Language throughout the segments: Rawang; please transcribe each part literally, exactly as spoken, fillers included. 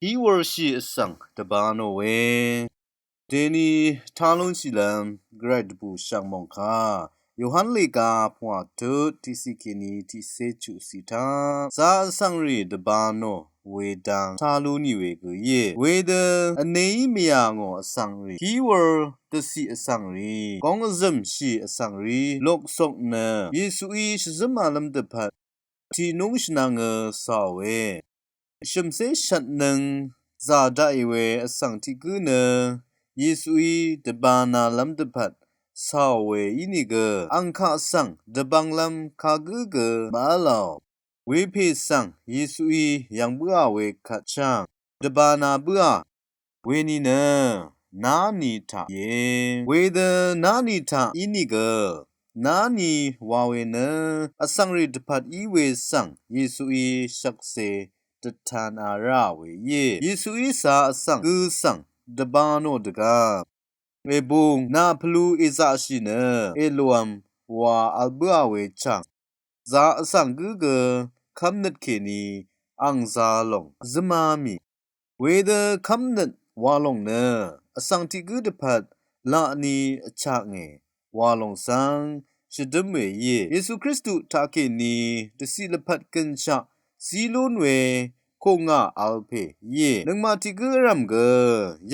Hí wurshì vsvng dvbānò we. Dèní tá lúnshìlv́m gvray dvbù shv̀ng mòngkà Yohan lèga pvngwà tut tiqciq kèní tiqcé chuqciq taq zā vsvngrì dvbānò we dang tá lú nì we gø íe. Wedø vneí mvyà ngò vsvngrì, hí wur dvciq vsvngrì, góng vzø̀mshì vsvngrì loksok nø Yesuí shvzǿm vlv́m dvpvt tiqnúng shvnvngø càòe. Shø̀mcé shvtnøng zà daqì we vsvng tiq gǿ nø Yesuí dvbānalv́m dvpvt càò we ínìgø, ang kaq svng dvbvnglv́m kagǿ gø màv́làò. Wepè svng Yesuí yv̀ng bǿà we kvt chv̀ng dvbāna bǿà. Weni nø náni taq íe. Wedø náni taq ínìgø, náni wa we nø vsvngrì dvpvt í we svng Yesuí shvkse dvtān a ráà we íe. Yesuí cā vsvng gø svng dvbānò dvgvp, èbung nà pvlu èzaqshì nø èlòvm wa vl bǿà we chv̀ng zā vsvng gǿ gø kv́mnøt kèní ang zā lòng zǿmá mì. Wedø kv́mnøt wa lòng nø vsvng tiq gǿ dvpvt laqni vchakngè wa lòng svng shvdǿm we íe. Yesu Kristu taqkèní dvciq lvpat gønshaq zí lún we kò ngà vl pè íe. Nøngmaq tiq gǿ vrv̀m gø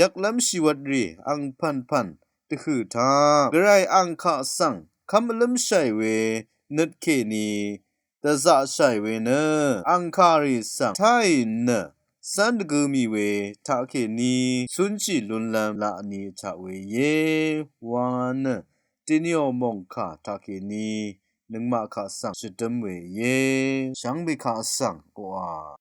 yvklv́m shìwvtrì ang pv̀npv̀n dvhø̀ taq gvray ang kaq svng kv́m vlǿmshàì we nøt kèní dvzaqshàì we nø ang kàrì svng táì nø cv́n dvgø mì we taqkèní cúnshì lúnlv́m laqni vchaq we íe. Wa nø dèníò mòngkà taqkèní nøngmaq kaq svng shvdǿm we íe. Shvngbe kaq svng koqà